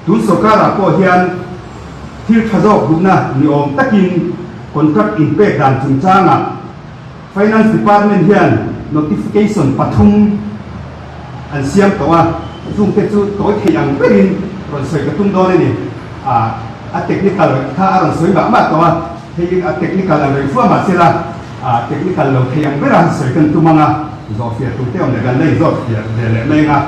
Tun sawrkarah pawh hian thil tha zawk duhna ni awm takin contract inpek dan chungchangah Finance Department hian notification pathum an siam tawh a, chungte chu tawi theih ang berin rawn sawi ka tum dawn a ni. A technical kha a rawn sawi mah mah tawh a, hei a technical ang reng fua mah sela technical lo theih ang bera sawi kan tum ang a, zawhfiah turte awm leh kan la inzawtfiah ve leh mai ang a.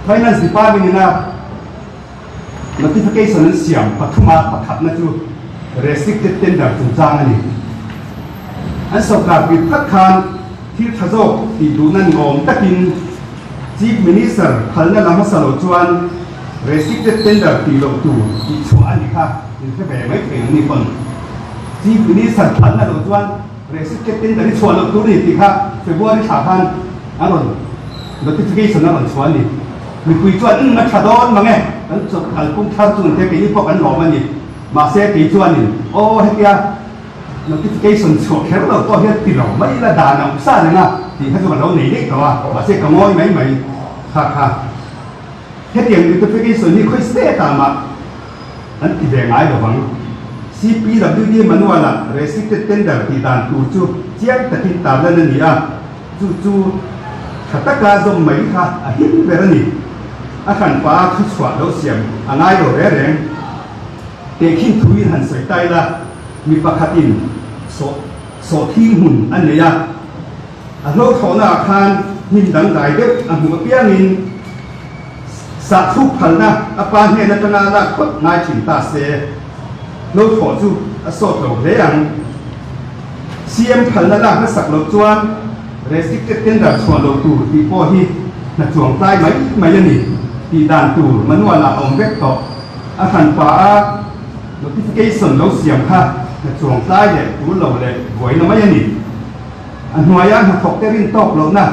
Finance Department ina notification an siam pathuma pakhatna chu restricted tender chungchang a ni. An sawrkar pui phat khan thil tha zawk tih duhna ni awm takin Chief Minister phalna la hmasa lo chuan restricted tender tih loh tur tih chhuah a ni kha in hre ve mai thei ang ni pawn. Chief Minister phalna lo chuan Restricted tender hi chhuah loh tur a ni tih kha February thla khan a rawn notification a rawn chhuah a ni. Mipui chuan umm a tha dawn mang e, kan chawp kalpung thar chu an tia keini pawh kan lawm a ni. Mahse kei chuanin aw hetia notification chhuah kher lo pawh hian ti lo mai ila dan a awm sa reng a tih kha chu ka lo nei daih tawh a, mahse ka ngawi mai mai kha kha. Hetiang notification hi khawi state ah mah an ti ve ngai lo vang. CPWD manual-ah restricted tender tih dan tur chu chiang takin tarlan a ni a, chu chu tha taka zawm mai kha a him ber a ni. A hranpa a thuchhuah lo siam a ngai lo reng reng. Tehkhin thuin han sawi ta ila, mi pakhatin sawh sawhthing hmun a nei a, A hlauhthlawhnaah khan hnim dangdai deuh a hmuh apiangin sahthluk phalna a pa hnen atanga a lak phawt ngai thin ta se, hlauhthlawh chu a sawt lo hle ang. CM phalna lak hmasak loh chuan restricted tender chhuah loh tur tih pawh hi hna chuang tlai mai mai a ni tih dan tur manual ah a awm vek tawh. A hranpa a notification lo siam kha hna chuang tlai leh tur lo leh buaina mai a ni. A hnuaia hnathawk te rin tawk lohna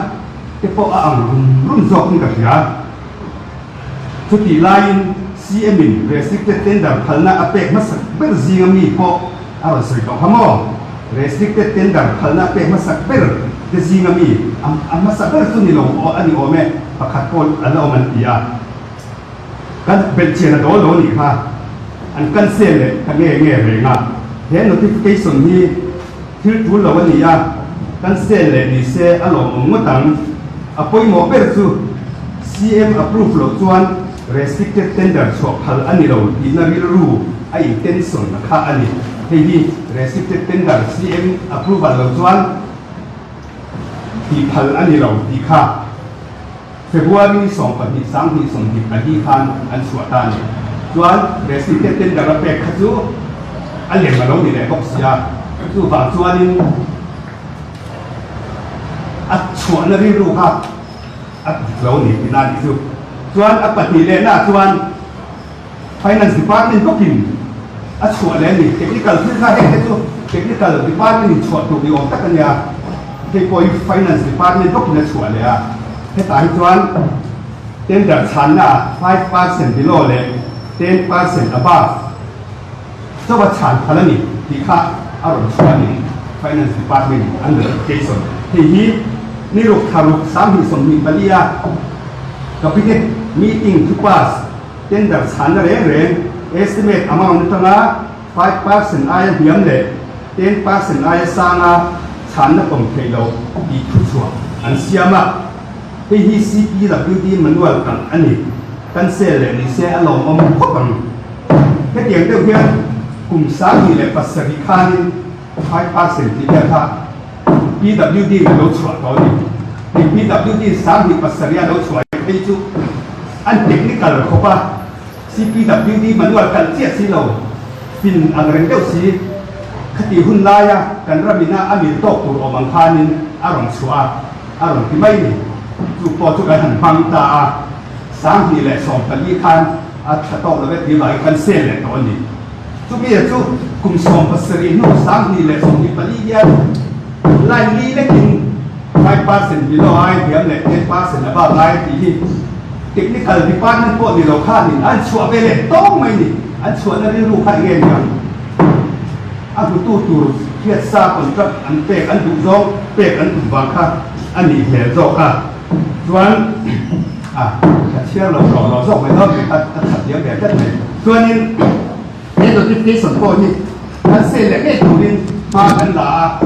te pawh a ang rum rum zawkin ka hria. Chutih laiin CM in restricted tender phalna a pek hmasak ber zinga mi pawh a rawn sawi tawh kha maw? Restricted tender phalna a pek hmasak ber te zinga mi a hmasa ber chu ni lo aw a ni awm e, pakhat pawh a la awm an ti a. Kan belhchian a dawl lo nih kha an cancel leh ta nge nge reng a. He notification hi Thil tul lo a ni a, kan sel leh ni se a lawmawm ngawt ang. A pawimawh ber chu CM approve loh chuan restricted tender chhuah phal a ni lo tihna rilru a intention a kha a ni. Hei hi restricted tender CM approval lo chuan tih phal a ni lo tih kha February 12 2024 khan an chhuah ta a ni. Chuan restricted tender a pek kha chu a lem a lo ni leh bawk si a, chuvang chuanin a chhuahna rilru kha a dik lo a ni tihna a nih chu. Chuan a pahnih lehnaah chuan Finance Department bawkin a chhuah leh a ni. Technical thil kha heng te chu Technical Department in chhuah tur ni awm tak a nia. Hei pawh hi Finance Department bawkin a chhuah leh a. Hetah hi chuan tender chhanna ah 5% below leh 10% above chauh a chhan phal a ni tih kha a rawn chhuah a ni. Finance Department in an notification hei hi ni ruk thla ruk 2024 a Cabinet meeting thu pass Tender chhanna reng reng estimate amount atanga 5% aia hniam leh 10% aia sanga chhanna pawm theih loh tih thuchhuah an siam a. Hei hi CPWD manual kalh a ni. Cancel leh ni se a lawmawm khawp ang. Hetiang deuh hian kum 2007 khanin 5% tih vel kha PWD in a lo chhuah tawh a ni. Hei PWD 2007 a lo chhuah hi phei chu an technical khawp a, CPWD manual kalh chiah si lo, fin ang reng deuh si, khati hun laia kan ram ina a mil tawk tur awm ang khanin a rawn chhuah a, a rawn ti mai ni. Chu pawh chu kan han hmang ta a, 2014 khan a tha tawk lo e tih vangin kan sel leh tawh a ni. Chumi chu kum 17 hnu 2024 hian line li lekin 5% below ai hniam leh 10% above ai tih hi technical department pawh ni lo khanin an chhuah ve leh tawng mai ni. An chhuahna rilru kha eng nge ni ang? A hmutu tur hriatsa contract an pek an duh zawng pek an tum vang kha a nih hmel zawk a. Chuan a ka chhiar lo hlawh lo zawk mai dawn mai kha ka that diam. thiam ve tlat mai. Chuanin he notification pawh hi kan sel leh ngei turin hma kan la a,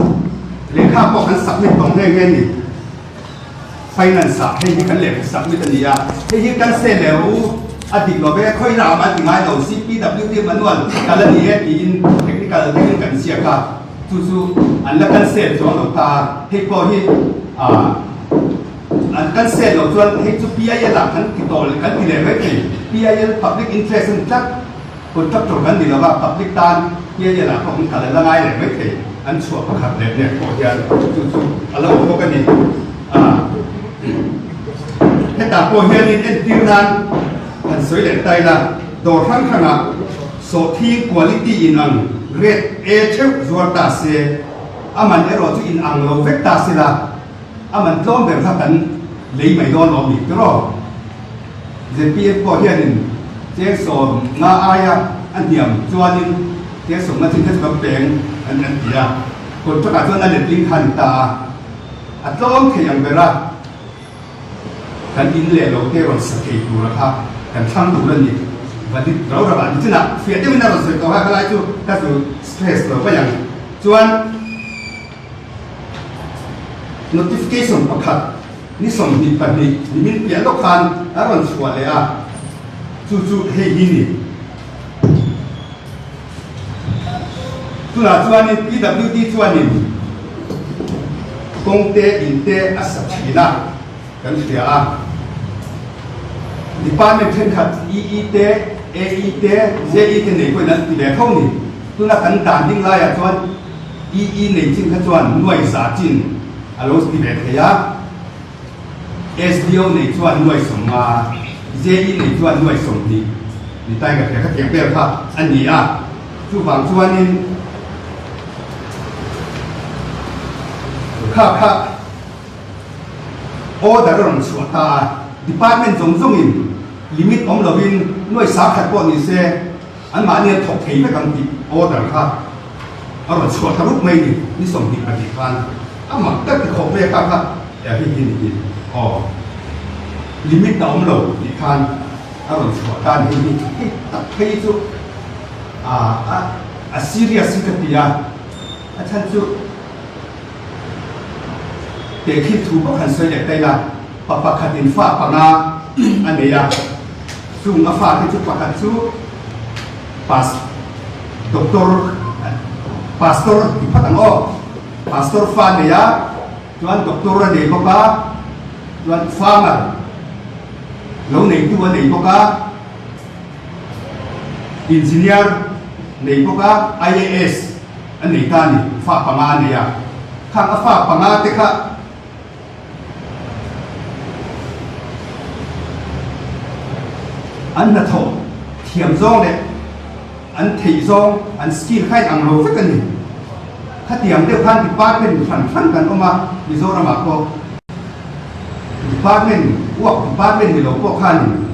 lehkha pawh kan submit tawng nghe nghe a ni. Finance ah hei hi kan lehkha submit a ni a, hei hi kan sel leh rawh u, a dik lo ve, khawi ram an ti ngai lo, CPWD manual kal a ni e tiin technical deuhin kan ziak a, chu chu an la cancel chuang lo ta a, hei pawh hi ah an cancel loh chuan hei chu PIL ah kan ti tawh kan ti leh mai thei, PIL public interest a ni tlat. Contractor kan ni lova, public tan PIL ah pawh kan kal a la ngai leh mai thei, an chhuah pakhat leh nek pawh hian chu chu a lo awm bawk a ni. Hetah pawh hianin entir nan han sawi leh ta ila, dawr hrang hrangah sawhthing quality inang grade A theuh zuar ta se, a man erawh chu inang lo vek ta sela, a man tlawm ber kha kan lei mai dawn lo ni tiraw? Zpm pawh hianin cheng sawmnga aia a hniam chuanin cheng sawmnga chin kha chu kan peng an an ti a, contract ah chuan a letling kha a ni ta a, a tlawm thei ang ber a, kan in leh lo te rawn sa thei tura kha kan thlang tur a ni. Valid rau rau ah nichinah fiah deuhin a rawn sawi tawh a, khalai chu ka zu stress lo mai ang. Chuan. Notification pakhat ni 22 nimin piah lawk khan a rawn chhuah leh a, chu chu hei hi ni. Tunah chuanin PWD chuanin kawng te, in te a sa thin a, kan hria a. Department thenkhat EE te, AE te, JE te nei pawhin an ti ve tho ni. Tuna kan dan ding laiah chuan EE nei chin kha chuan nuai za chin a lo ti ve thei a, SDO nei chuan nuai 50, JE nei chuan nuai 20 ni tai ka hria kha tiang vel kha a ni a. Chuvang chuanin kha kha order a rawn chhuah ta a, department zawng zawngin limit awm lovin nuai 10,000 pawh ni se, Anmahni an thawk thei vek ang tih order kha a rawn chhuah ta rup mai ni, ni 22 khan a mak tak ti khawp mai a kha kha eh hei hi ni hi aw limit a awm lo tih khan a rawn chhuah ta ni hei hi hei tak phei chu a a a serious hi ka ti a, a chhan chu tehkhin thu bawk han sawi leh ta ila pa pakhatin fa panga a nei a. Chung a fate chu pakhat chu Pas Doctor Pastor ti phat ang aw. Pastor fa nei a, chuan Doctor a nei bawk a, chuan Farmer lo neitu a nei bawk a, Engineer nei bawk a, IAS a nei ta a ni, fa panga a nei a. Khang a fa panga te kha An hnathawh thiam zawng leh an theih zawng, an skill kha inang lo vek a ni. Khatiang deuh khan department hran hran kan awm a, Mizoramah pawh department, work department ni lo pawh khanin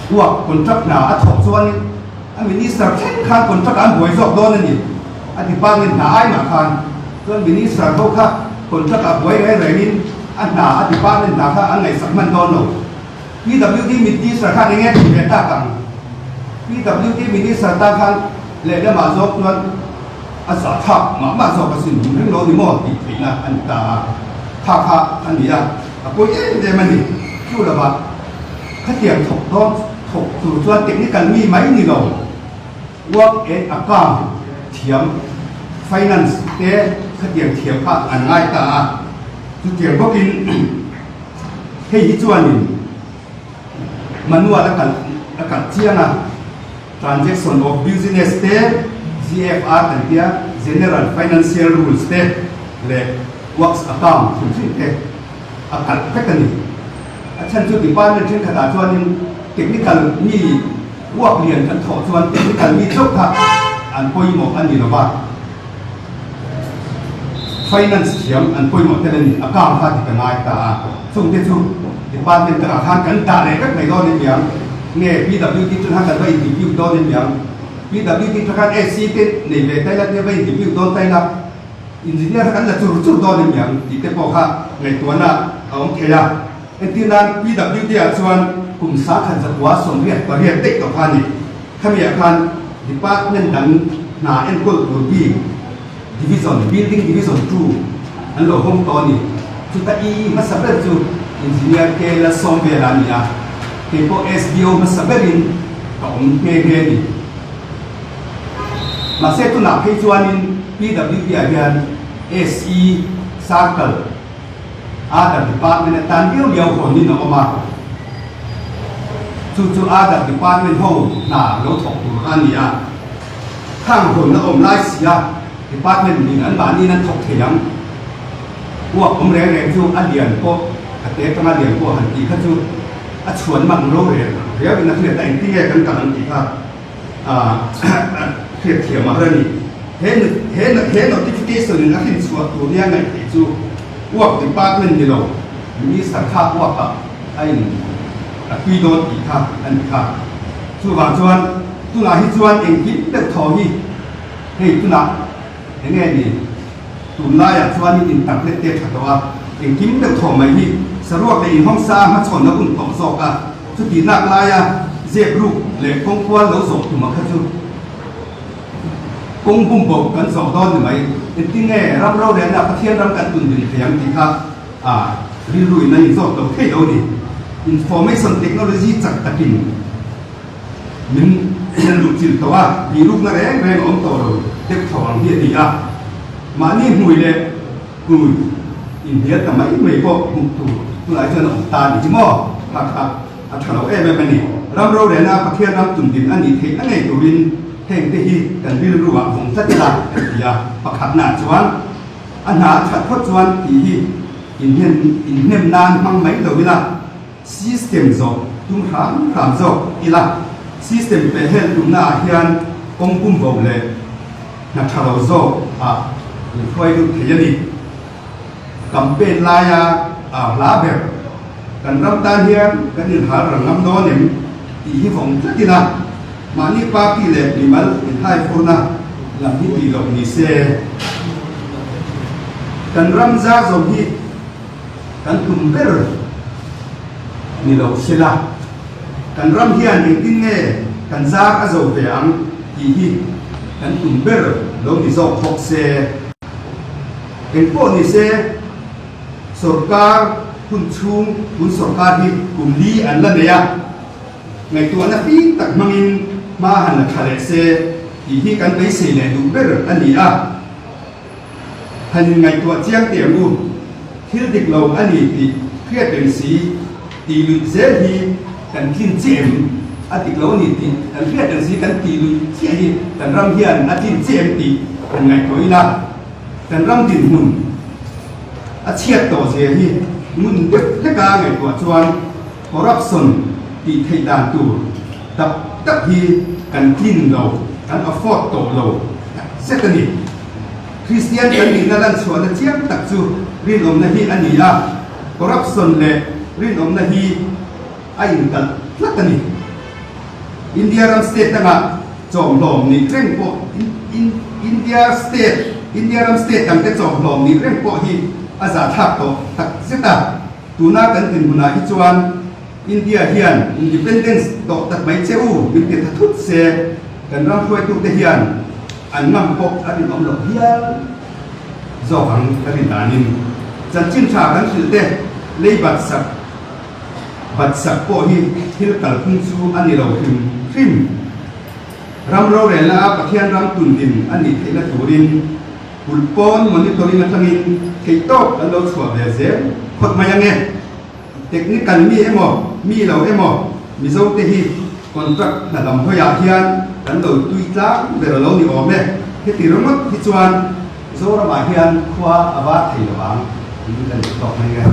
work contract hna a thawk chuanin a minister thleng khan contract ah an buai zawk dawn a ni. A department hna ai mah khan. Chuan Minister ho kha contract ah buai reng rengin a hna a department hna kha an ngaihsak hman dawn lo. PWD Minister khan enge tih ve tak ang? PWD Minister tan khan lehlamah zawk chuan a zahthlak mah mah zawk asin, min ring lo ni maw tih theihna a ni ta a, tha kha a ni a, a pawi em em a ni. Chu lovah khatiang thawk dawn thawk tur chuan technical mi mai ni lo. Work and Account thiam, Finance te khatiang thiam kha an ngai ta a, chutiang bawkin hei hi chuanin manual a kalh a kalh chiang a, Transaction of Business te, GFR kan tia, General Financial Rules te leh Works Account hrim hrim te a kalh vek a ni. A chhan chu department thenkhatah chuanin technical mi Uak lian kan thawh chuan technical mi chauh kha an pawimawh a ni lo va, finance thiam an pawimawh tel a ni, account kha dik a ngai ta a, chungte chu department takah khan kan dah leh vek mai dawn em niang, nge PWD chu khan kan va in-depute dawn em niang, PWD chu khan AC te nei ve ta ila tia va in-depute dawn ta ila, engineer kha kan la chur chur dawn em niang tih te pawh kha ngaihtuahna a awm thei a, entir nan PWD ah chuan. kum 1988 daih tawh kha a ni. Khamiah khan department dang hna enkawl tur bik division, building division two an lo hawng tawh a ni. Chuta i hmasa ber chu Engineer K Lalsawmvela a ni a, kei pawh SDO hmasa berin ka awm nghe nghe a ni. Mahse tunah phei chuanin PWD ah hian SE Circle Other Department atan liau liau hawnin a awm a, chu chu Other Department ho hna lo thawk tur kha a ni a. Khang hawn a awm lai si a, Department min an mahniin an thawk thei ang. Uak awm reng reng chu a lian pawh a te atanga lian pawh han tih kha chu a chhuan mang ro reng riau in a hriat a, engtin nge kan kal ang tih kha hriat thiam a har a ni. He he he notification in a hrin chhuah tur nia ngaih theih chu uak department ni lo minister kha uak ah a in a tui dawn tih kha a ni kha. Chuvang chuan tunah hi chuan engkim deuh thaw hi hei tunah eng nge ni tunlaiah chuanin internet te a tha tawh a, engkim deuh thaw mai hi saruak leh inhawngsa hmachhawn a hun tawh zawk a. Chutih nak laia zep ruk leh kawng kual lo zawh tum a kha chu kawng bum bo kan zawh dawn ni mai. Engtin nge ram rorelna Pathian ram kan tun din thei ang tih kha a rilru in a inzawt lo thei lo ni. Information technology chak takin min luhchilh tawh a, birukna reng reng a awm tawh lo deuh tho ang hi a ni a. Mahni hmui leh Hmui inhnial ta mai mai pawh hmuh tur tunah chuan a awm ta a ni hi maw? Kha kha a tha lo em em a ni. Ram rorelna Pathian ram tumdin a nih theih a ngei turin heng te hi kan rilru ah vawng tlat ila kan ti a. Pakhatna chuan a hna a that phawt chuan tih hi inhnem inhnem nan hmang mai lo ila system zawh tum hram hram zawk ila system pehhel tumna ah hian kawng pum bo leh Hna tha lo zawk ah min hruai lut thei a ni. Campaign laia au hla ber, kan ram tan hian kan inhal rang ngam dawn em tih hi vawng tlat ila, mahni party leh mimal inhaifurna lam hi tih loh ni se. Kan ram zar zawm hi kan tum ber ni lo sela, kan ram hian engtin nge kan zar a zo ve ang tih hi kan tum ber lo ni zawk bawk se. Engpawh ni se, sorkar hun chhung tun sorkar hi kum li an la nei a, ngaihtuahna fim tak hmangin hma han la tha leh se tih hi kan beisei leh duh ber a ni a. Han inngaihtuah chiang teh ang u, thil dik lo a ni tih hriat reng si, tih luih zel hi kan tlin chiah em? A dik lo a ni tih kan hriat reng si, kan tih luih chiah hi kan ram hian a tlin chiah em tih han ngaihtuah ila, kan ram dinhmun a chhiat tawh zia hi ngun deuh hleka ngaihtuah chuan corruption tih theih dan tur tak tak hi kan tlin lo, kan afford tawh lo tak zet a ni. Kristian kan nihna lanchhuahna chiang tak chu rinawmna hi a ni a, corruption leh rinawmna hi a inkalh tlat a ni. India ram state dangah chawmhlawm nih reng pawh India state India ram state dangte chawmhlawm nih reng pawh hi a zahthlak tawh tak zet a, tuna kan dinhmunah hi chuan India hian independence tawh tak mai che u min ti tha thut se, kan ram hruaitute hian an ngam pawh a rinawm loh hial zawk ang ka rin danin chanchin tha kan hrilh te lei bat sak bat sak pawh hi thil kalphung chu a ni lo hrim hrim. Ram rorelna a Pathian ram tundin a nih theihna turin kulh pawn monitoring atangin theihtawp an lo chhuah ve zel phawt mai ange. Technical mi emaw, mi lo emaw Mizote hi contract hna lam hawiah hian kan lo tui tlang ber a lo ni awm e. Heti ringawt hi chuan Zoramah hian khua a var thei lo ang tiin kan duh tawk mai nge.